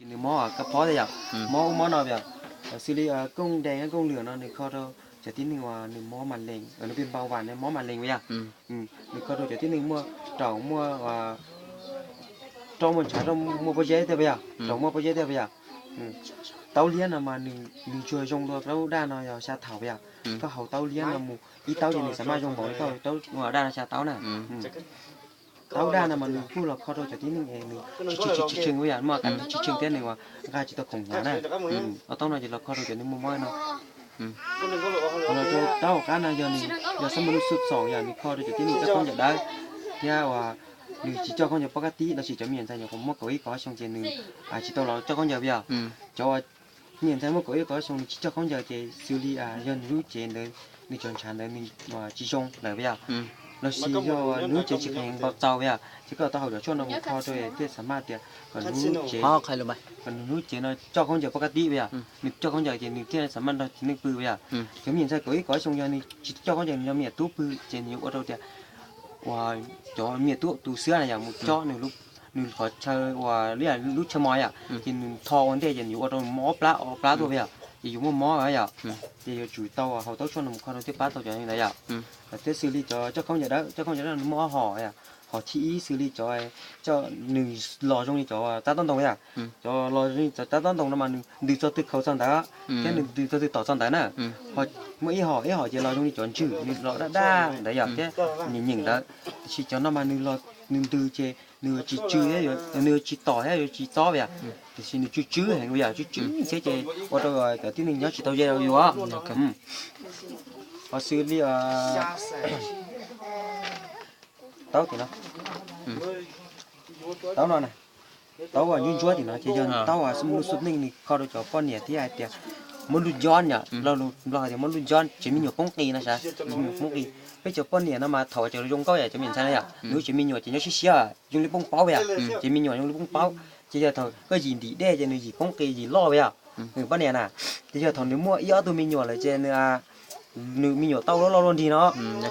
Nws mob kab phob thiab yom, mob ub mob no yom. Xws li kooj dees kooj lwm no nws kho rau cov tib neeg uas nws mob mas lees, nws pheej npau vas mob mas lees yom. Nws kho rau cov tib neeg muaj raum muaj roj muaj ntshav, muaj pob zeb thiab yom, raum muaj pob zeb thiab yom. Taub liab no mas nws tsuas zoo dua, taub daj no yog xya thaum yom. Koj haus taub liab no mus ib taub ces nws xam maj zoo npaum li koj haus taub daj no xya taub na. Taub daj no mas nws kuj los kho rau cov tib neeg es nws tsis tshee yom, muaj kas tsis tshee thiab nws ua nqa tsis tau khoom hnyav na. Ob taub no ces los kho rau cov neeg muaj mob no. Los rau taub hauv qab no yog nws yog xab ma lub xub xoom yom, nws kho rau cov tib neeg coj khaub ncaws dawb thiab uas nws tsis coj khaub ncaws pov ka tib, los sis cov me nyuam ntxhais nyuam qhuav muaj kaum ib kaum ob xyoo ces nws tsis tau los coj khaub ncaws yom. Cov me nyuam ntxhais muaj kaum ib kaum ob xyoo nws tsis coj khaub ncaws ces xws li yog nws lub cev ntawd, nws cov ntshav ntawd nws tsis zoo lawm yom, los sis yog nws lub cev tsis qees npau txaus yom, ces koj tau haus cov tshuaj no mus kho rau thiaj xam maj tias kom nws lub cev, kom nws lub cev no coj khaub ncaws pov ka tib yom, nws coj khaub ncaws ces nws thiaj xam maj nrog txiv neej pw yom. Cov me nyuam ntxhais kaum ib kaum ob xyoo yog nws tsis coj khaub ncaws, nws yog me nyuam tub pw ces nws yuav ua rau tias uas cov me nyuam tub tus xwb na yom mus cob nws qhov chaw uas lub chaw mos yom, ces nws tho ua ntej ces nws yuav ua rau mob plab o plab tuaj yom, ces yuav muaj mob yom. Ces yuav tsum tau haus taub tshuaj no mus kho rau thiaj pab tau cov ntawd yom. Thiab xws li cov coj khaub ncaws dawb, coj khaub ncaws dawb nws muaj ob hom yom, hom thib ib xws li cov nws los zoo li cov tsab taub ntoo yom, cov los zoo li cov tsab taub ntoo no mas nws ntws txog twg khaus txog ntawd, thiab nws ntws txog twg tom txog ntawd na. Ho muaj ib hom, ib hom ces los zoo li cov ntswg nws los daj daj ntawd yom thiab nyeem nyeem ntawd, tiam sis cov no mas nws los nws ntws ces nws yuav tsis tsw thiab nws yuav tsis tom thiab yuav tsis txob yom, tiam sis nws tsw tsw heev yom, tsw tsw thiab ces ua rau cov tib neeg nyob tsis tau ze rau yus. Ho xws li taub tim no, taub no na, taub ntsuab ntsuab tim no ces yog taub xub neej nws kho rau cov poj niam thiab hais tias muab lub ncob yom, Nplog hais tias muab lub ncob tsev me nyuam poob qis no sav, tsev me nyuam poob qis. Peb cov poj niam no mas thaum cov zoo nkauj yom, cov me nyuam ntxhais no yom, nws tsev me nyuam ces nyob siab siab zoo li poob paub yom, tsev me nyuam zoo li poob paub. Ces yog thaum koj yim ntim dej ces nws yim poob qis yim loj yom, nws poj niam na. Ces yog thaum nws muaj ib ob tug me nyuam lawm ces nws, nws me nyuam tau loj loj luaj nrig no,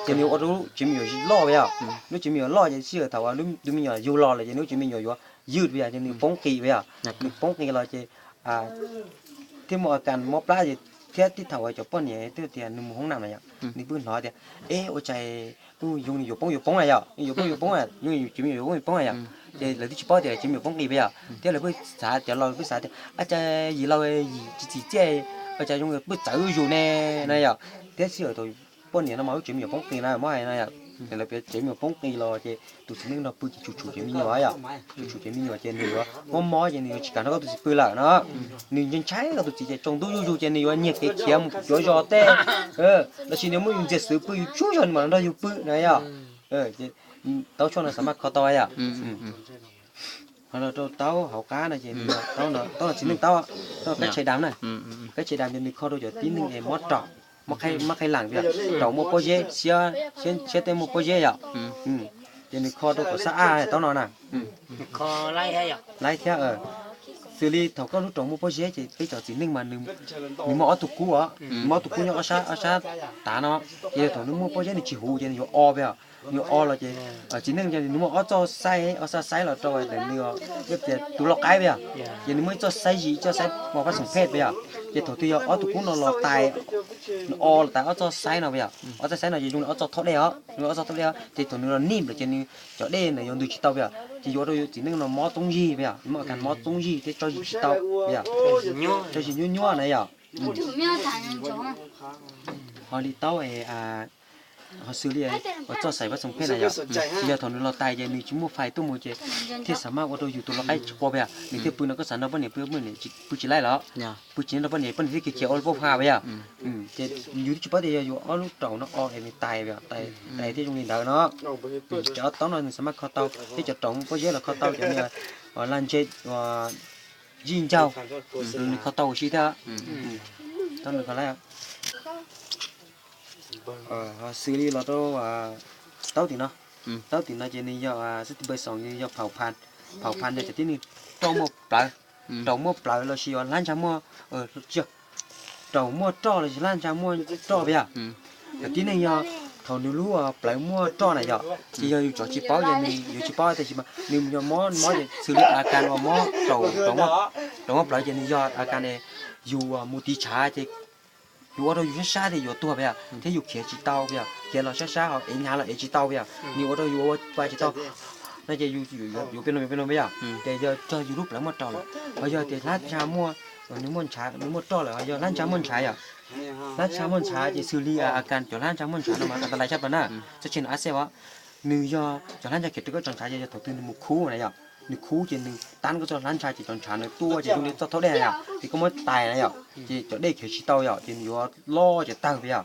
ces nws ua rau lub tsev me nyuam loj yom, lub tsev me nyuam loj ces sij hawm thaum tus me nyuam yug los lawm ces nws lub tsev me nyuam yuav ywj yom, ces nws poob qis yom, nws poob qis los ces thiab muaj a kas mob plab ces thiab tib thaum cov poj niam twb tias nws mus hoob nam na yom, nws pheej hnov tias eb ua cas kuj zoo li yuav poob yuav poob na yom, yuav poob yuav poob, zoo li tsev me nyuam yuav poob yuav poob na yom. Ces lawv twb tsis paub tias tsev me nyuam poob qis yom, thiab lawv pheej xav tias laus pheej xav tias a cas yim laus yim tsis txim txiaj, ua cas zoo li pheej txawv zuj zus ne na yom. Thiab sij hawm thaum poj niam no mas lub tsev me nyuam poob qis na muab hais no yom, lawv piav tsev me nyuam poob qis los ces tus txiv neej no pw ces tshum tshum tsev me nyuam yom, tshum tshum tsev me nyuam ces nws yuav mob mob ces nws yuav tsis kam nrog koj tus txiv pw lawm no. Nws ntshai ntshai koj tus txiv ces tsaus ntuj zuj zus ces nws yuav nyiag kev khiav mus cuav zos teb, los sis nws muab yus ntxias xwb pw yus tsuag zog nws mam nrog yus pw na yom. Taub tshuaj no xav maj kho tau yom. Ho los rau taub hauv qab no ces taub no txiv neej taub, taub kab tshais dam na. Kab tshais dam ces nws kho rau cov tib neeg es mob raum, mob qhaib lam, raum muaj pob zeb, siab tej muaj pob zeb yom. Ces nws kho rau kom xab aj taub no na. Laib thiab, xws li thaum koj lub raum muaj pob zeb ces peb cov txiv neej mas nws muaj ob tug kub os, nws muaj ob tug kub nyob ob sab, ob sab tav no. Ces yog thaum nws muaj pob zeb nws tsis huv ces nws yuav o yom, nws yuav o los ces txiv neej ces nws muaj ob txoj xaib, ob txoj xaib los rau nws, tias tus lau qaib yom, ces nws muaj ib txoj xaib zis ib txoj xaib mos pab xoom phet yom. Ces thaum twg yog ob tug kub no los tais, nws o los tais ob txoj xaib no yom, ob txoj xaib no ces zoo li ob txoj thob dej os, zoo li ob txoj thob dej os, ces thaum nws los nij lawm ces nws cov dej ntawd yuav ntws tsis tau yom, ces yuav rau txiv neej no mob txoob zig yom, mob kas mob txoob zig thiab tso zis tsis tau yom, tso zis nyuaj nyuaj na yom. Ho li taub, ho xws li uas txoj xaib pab xoom phet na yom, yog thaum nws los tais ces nws tsis muaj fais tuaj mus ces thiaj xav maj ua rau yus tus lau qaib tsis qua yom, nws thiaj pw no koj xav nrog poj niam pw, pw tsis laib los, pw tsis nrog poj niam, poj niam thiaj khiav khiav ua lub pab pha yom. Ces yus twb tsis paub tias yog yus ob lub raum no o es nws tais, tais thiaj zoo li ntawd no. Ces ob taub no nws xav maj kho tau, thiab cov raum muaj pob zeb los kho tau, cov me lag ntseg, zij ncaug, nws kho tau huv si thiab. Taub nws kho laib. Ho xws li los rau taub tim no, taub tim no ces nws yog xab ti npawg xoom, nws yog phaum phan, phaum phan yog cov tib neeg roj muaj plawv, raum muaj plawv los sis yog hlab ntsa muaj, raum muaj roj los sis hlab ntsa muaj roj yom. Cov tib neeg yog thaum nws lub plawv muaj roj na yom, ces yog yus tsov tsis paub ces nws yuav tsis paub, tab sis mas nws yog mob mob ces xws li a kas uas mob raum, raum muaj, Tau muaj plawv ces nws yog a kas ne, yus mus tiv tshav ces yus ua rau yus sab sab tias yuav tuag peb yog, thiab yus khiav tsis tau peb yog, khiav los sab sab ho ev hnyav los ev tsis tau peb yog, nws ua rau yus ua pa tsis tau no ces yus yuav peb no peb no peb yog, ces yog yus lub plawv muaj roj lawm, ho yog tias hlab ntsha muaj, nws muaj ntshav, nws muaj roj lawm, ho yog hlab ntsha muaj ntshav yog, hlab ntsha muaj ntshav ces xws li a kas cov hlab ntsha muaj ntshav no mas tas tas lais tshaj plaws na, txoj tsis nws a xej os, nws yog cov hlab ntsha khiav rau koj tso ntshav ces yog thaum twg nws mus khub na yog, nws khub ces nws tab koj txoj hlab ntsha ces cov ntshav nws tuaj ces zoo li txoj thaub dej na yog, ces koj muab tais na yog, ces cov dej khiav tsis tau yog ces nws yuav loj ces tawg peb yog.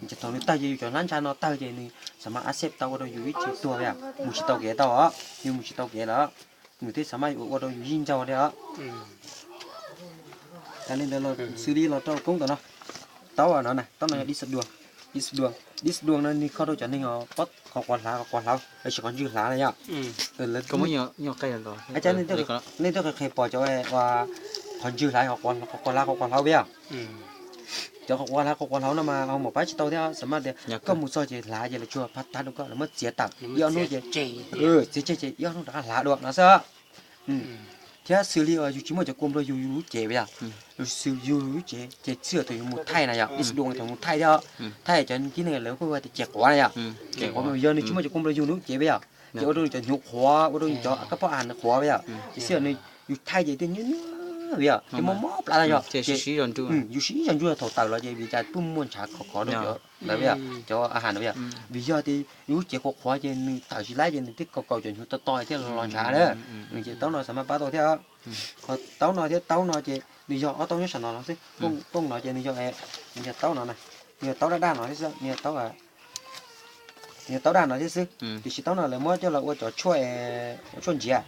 Ces thaum nws tawg ces yus cov hlab ntsha no tawg ces nws xam mas a xej tau ua rau yus ib ce tuag peb yog, mus tsis tau kev tau os, yus mus tsis tau kev lawm, nws thiaj xam mas ua rau yus yij ncaug li os. Li ntawd xws li los rau koob tom no, taub no na, taub no yog dis dua, dis dua, dis dua no nws kho rau cov neeg pob qhov quav hlav, qhov quav hlav lossis qhov ntswg hlav na yog. Nej twb qhia pom cov qhov ntswg hlav, qhov quav hlav, qhov quav hlav peb yog. Cov qhov quav hlav, qhov quav hlav no mas ho mus pab tsis tau thiab, xam mas tias koj mus txog ces hlav ces lawv tsuas phaj tag rau koj, lawv muab txiav tawm ib ob hnub ces, txiav tseg ces ib ob hnub rov qab hlav dua no xwb. Thiab xws li yus tsis muaj cov kua nplua yug yus lub cev peb yog, yus lub cev ces txij thaum yus mus thaij na yog, dis dua thaum mus thaij thiab, thaij cov tib neeg lawv kuj hais tias ces quav na yog, ces quav yog nws tsis muaj cov kua nplua yug nws lub cev peb yog, ces ua rau nws cov hnyuv qhuav, ua rau nws cov kab pob av ntawd qhuav peb yog, ces xij yus thaij ces thiaj nyuaj nyuaj peb yog, ces mob mob plab yog, yus siv zog ntsuj thaum tawm los ces vim cas pheej muaj ntshav khov khov rau cov ntawd peb yog, cov a has ntawd peb yog, vim yog tias yus lub cev qhuav qhuav ces nws tawm tsis laib ces nws thiaj kaus kaus cov hnyuv to to thiaj los ntshav na. Ces taub no xam mas pab tau thiab. Ho taub no thiab taub no ces nws yog ob taub nyob sab no no xwb, tooj no ces nws yog, nws yog taub no na, nws yog taub daj daj no thiab xwb, nws yog taub, nws yog taub daj no thiab xwb, tiam sis taub no lawv muab coj los ua cov tshuaj, tshuaj ntsiav,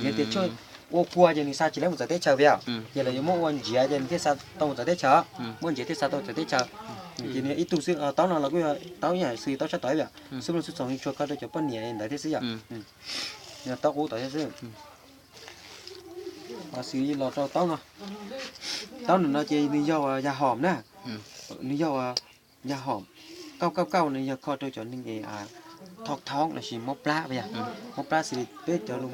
yog tias tshuaj ua kua ces nws xa tsis laib mus txawv teb chaws peb yog, ces lawv yuav muab ua ntsiav ces nws thiaj xa tau mus txawv teb chaws, muab ntsiav thiaj xa tau txawv teb chaws. Ces nws yog ib tug xwb, taub no los kuj yog taub ib yam xws taub sab tod ib yam, xub nplooj xub txoov nws tsuas kho rau cov poj niam ntawd thiab xwb yom. Nws yog taub qub tod thiab xwb. Xws li los rau taub no, taub no ces nws yog ya hom na, nws yog ya hom, kauj kauj kauj nws yog kho rau cov neeg thoob thoob lossis mob plab peb yog, mob plab xws li peb cov lus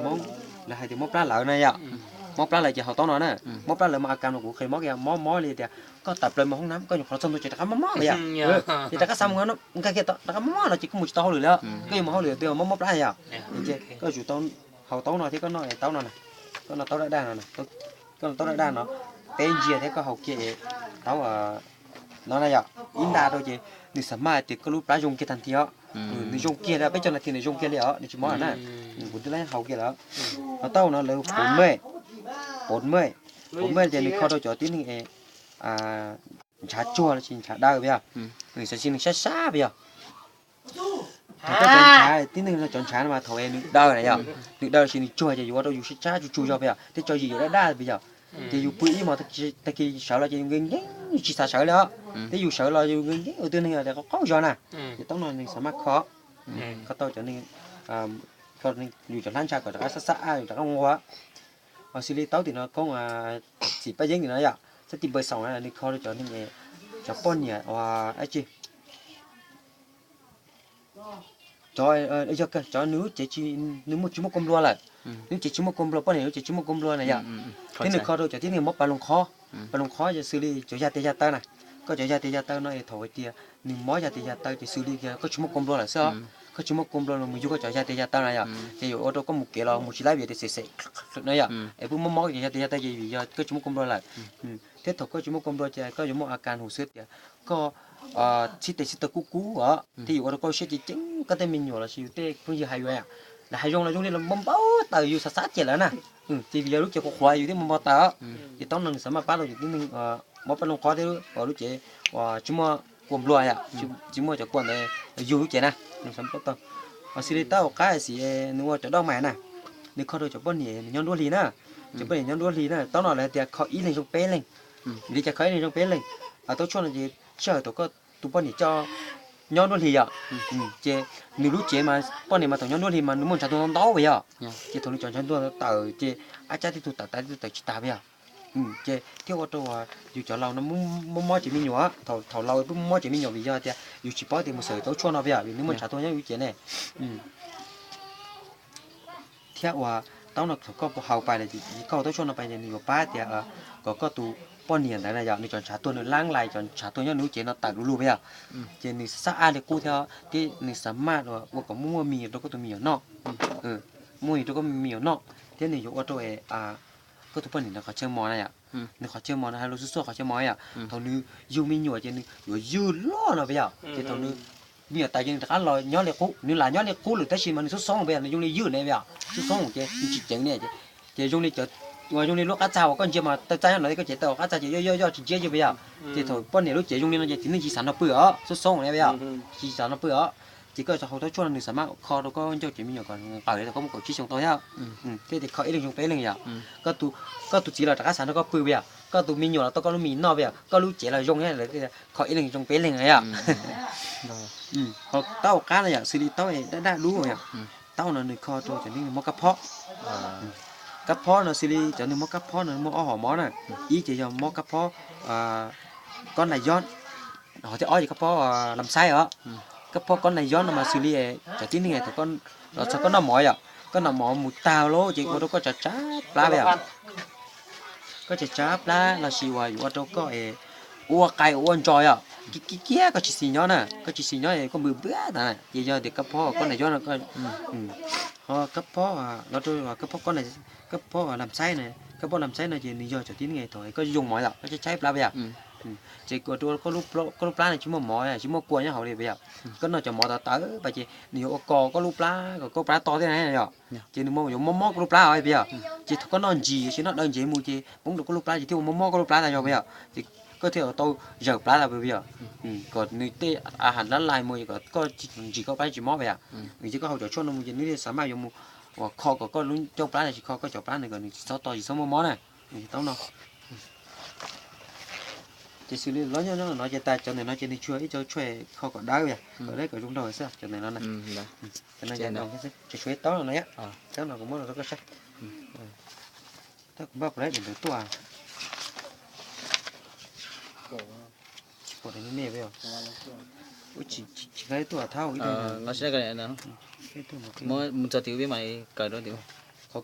Hmoob lawv hais tias mob plab lawv na yom, mob plab lawv ces haus taub no na, mob plab lawv mas a kas no kuv qhia mob kiag mob mob li tias koj tawm plaws mus hoob nab koj nyuam qhuav txog ntua ces rov qab mob mob peb yog, ces rov qab xa mus nqa kiag rov qab mob mob no ces koj mus tsis tau hauj lwm li, koj yuav mus hauj lwm twg mob mob plab yom, ces koj yuav tsum tau haus taub no thiab koj noj taub no, koj noj taub daj daj no, koj noj taub daj daj no, peb ntsia thiab koj haus kiag taub no na yom, ib nta rau ces nws xam maj tias koj lub plab zoo kiag tag nrho, nws zoo kiag li peb cov nas this nws zoo kiag li os, nws tsis mob na, kuv twb haus kiag lawm. Ho taub no lawv pov mej, pov mej, pov mej ces nws kho rau cov tib neeg ntshav tsuag lossis ntshav daw peb yog, nws xyov si nws sab sab peb yog. Thaum koj cov ntshav tib neeg no cov ntshav no mas thaum es nws daw na yom, nws daw lossis nws tsuag ces yuav ua rau yus sab sab tsuj tsuj zog peb yog, thiab tso zis yuav daj daj peb yog. Ces yus pw ib hmos tag kis sawv los ces yus nkees nkees, yus tsis xav sawv li os. Thiab yus sawv los yus nkees nkees ua twg neeg tias qaug qaug zog na. Ces taub no nws xav maj kho, kho tau cov neeg, yus cov hlab ntsha kom rov qab xab xab, yus rov qab nqua. Ho xws li taub tim no koob txiv Paj Yeeb tim no yom, xab tim npawg Xaus na, nws kho rau cov neeg, cov poj niam uas dab tsi, cov, yog cov nws lub cev tsis, nws muaj tsis muaj kua nplua lawm, nws lub cev tsis muaj kua nplua, poj niam lub cev tsis muaj kua nplua na yom. Thiab nws kho rau cov tib neeg mob pas loos qhov, pas loos qhov ces xws li cov yaj tes yaj taw na, koj cov yaj tes yaj taw no es thaum hais tias nws mob yaj tes yaj taw ces xws li koj tsis muaj kua nplua lawm xwb os, koj tsis muaj kua nplua los mus yug koj cov yaj tes yaj taw na yom, ces yuav ua rau koj mus kev los mus tsis laib vim tias xem xem no yom, es pheej mob mob koj cov yaj tes yaj taw ces vim yog koj tsis muaj kua nplua lawm. Thiab thaum koj tsis muaj kua nplua ces koj yuav muaj a kas huv xwb tias koj txhib tes txhib taw kub kub os, thiab yuav ua rau koj siab ceev ceev, koj tej me nyuam lossis yus tej phooj ywg hais yus, lawv hais zoo los zoo li los npau npau taws yus xav xav ces lawm na. Ces vim yog lub cev qhuav qhuav yus thiaj npau npau taws os. Ces taub no nws xav maj pab rau cov tib neeg mob pas loos qhov thiab lub cev uas tsis muaj kua nplua yom, tsis muaj cov kua ntawd yug lub cev na, nws xav maj pab tau. Ho xws li taub hauv qab xim nws ua cov doj mais na, nws kho rau cov poj niam nws nyob nruab hlis na, cov poj niam nyob nruab hlis na, taub no lawv tias kho ib leeg zoo peb leeg. Vim li cas kho ib leeg zoo peb leeg? Taub tshuaj no ces sij hawm thaum koj tus poj niam coj nyob nruab hlis yom, ces nws lub cev mas poj niam mas thaum nyob nruab hlis mas nws muaj ntshav ntuag ntau ntau yom, ces thaum nws cov ntshav ntuag tawm ces ab tsab tib tug tawm tas tib tug tawm tsis tas yom. Ces thiaj ua rau yus cov laus no mob mob cev me nyuam, thaum laus pheej mob cev me nyuam vim yog tias yus tsis paub tias mus xaws taub tshuaj no yom, vim nws muaj ntshav ntuag nyob yus cev ne. Thiab uas taub no thaum koj haus pais lawm ces koj haus taub tshuaj no pais ces nws yuav pab tias kom koj tus poj niam ntawd na yog nws cov ntshav tuag nws lab lais cov ntshav tuag nyob nws lub cev no tawm du lug yom. Ces nws xab ab li qub thiab thiab nws xav maj ua kom muaj muaj mis rau koj tus me nyuam noj, muaj mis rau koj me nyuam noj, thiab nws yuav ua rau koj tus poj niam nws qhov chaw mos na yom. Nws qhov chaw mos no hais lus xub xuaj qhov chaw mos yom, thaum nws yug me nyuam ces nws yuav ywj loj no puas yog? Ces thaum nws me nyuam tas ces nws rov qab los nyob li qub, nws lam nyob li qub lawm tab sis mas nws xub xoob puas yog? Nws zoo li ywj ne puas yog? Xub xoob ces nws tsis ceev ne. Ces zoo li cov, uas zoo li lub qab txag uas koj ntsia mas taw txaj nyob no koj cev taw qab txag ces yoj yoj yoj tsis ntsiab ces puas yog? Ces thaum poj niam lub cev zoo li no ces txiv neej tsis xav nrog pw os, xub xoob ne puas yog? Tsis xav nrog pw os. Ces koj haus taub tshuaj no nws xav maj kho rau koj ncauj cev me nyuam kom nqawm li thaum koj muaj kaum tsib xyoo tau thiab. Thiab tias kho ib leeg zoo peb leeg yom. Koj tus txiv los rov qab xav nrog koj pw puas yog? Koj tus me nyuam los tau koj lub mis noj puas yog? Koj lub cev los zoo thiab, kho ib leeg zoo peb leeg yom. Ho taub hau qab no yom xws li taub daj daj dub yom. Taub no nws kho rau cov neeg mob kab phob. Kab phob no xws li cov neeg mob kab phob no muaj ob hom mob na. Ib ces yog mob kab phob kob nais yob, ho thiab ob ces kab phob lam xaib os. Kab phob kob nais yob no mas xws li cov tib neeg thaum los txog koj noj mov yom, koj noj mov mus tag lawm ces ua rau koj tsav tsav plab puas yog? Koj tsav tsav plab los sis uas yuav ua rau koj es ua qai ua ntsos yom, kiag kiag koj tsis xis nyob na, koj tsis xis nyob es koj npws npws tas na ces yog tias kab phob kob nais yob no. Ho kab phob los rau kab phob, kab phob lam xaib na, kab phob lam xaib no ces nws yog cov tib neeg thaum koj yoo mov yom koj tshaib tshaib plab puas yog? Ces ua rau koj lub plab no tsis muaj mov tsis muaj kua nyob hauv li puas yog? Koj noj cov mov tawv tawv pas ces nws yuav ua koj lub plab kom koj plab to thiab na yom. Ces nws yuav mob mob koj lub plab os puas yog? Ces thaum koj noj ntsis los sis noj daw ntsev mus ces poob rau koj lub plab ces thiaj ua mob mob koj lub plab tas yog puas yog? Ces koj thiaj tau zawm plab tas puas yog? Kom nws tej a has lab lais mus kom koj tsis ntsis koj plab tsis mob puas yog? Ces koj haus cov tshuaj no mus ces nws thiaj xav maj yuav mus uas kho kom koj lub ncauj plab los sis kho koj cov plab no kom nws tsis txhob to tsis txhob muaj mob na. Taub no ces xws li los nyob nyob no ces tas cov ntawm no ces nws tsuas ib co tshuaj kho kom dawb yom, kom dawb kom zoo nraug xwb cov ntawm no na. Cov no ces nrog xwb, tseem tshuav ib taub no na, taub no kuv muab rau koj saib. Tab kuv npaj puas lawv ntawd tuaj, tsis pom me me puas yog? Ua tsis tsis nqa tuaj thab ib tug. Mus txog tim ub peb mam li kaw rau tim ub. Qhov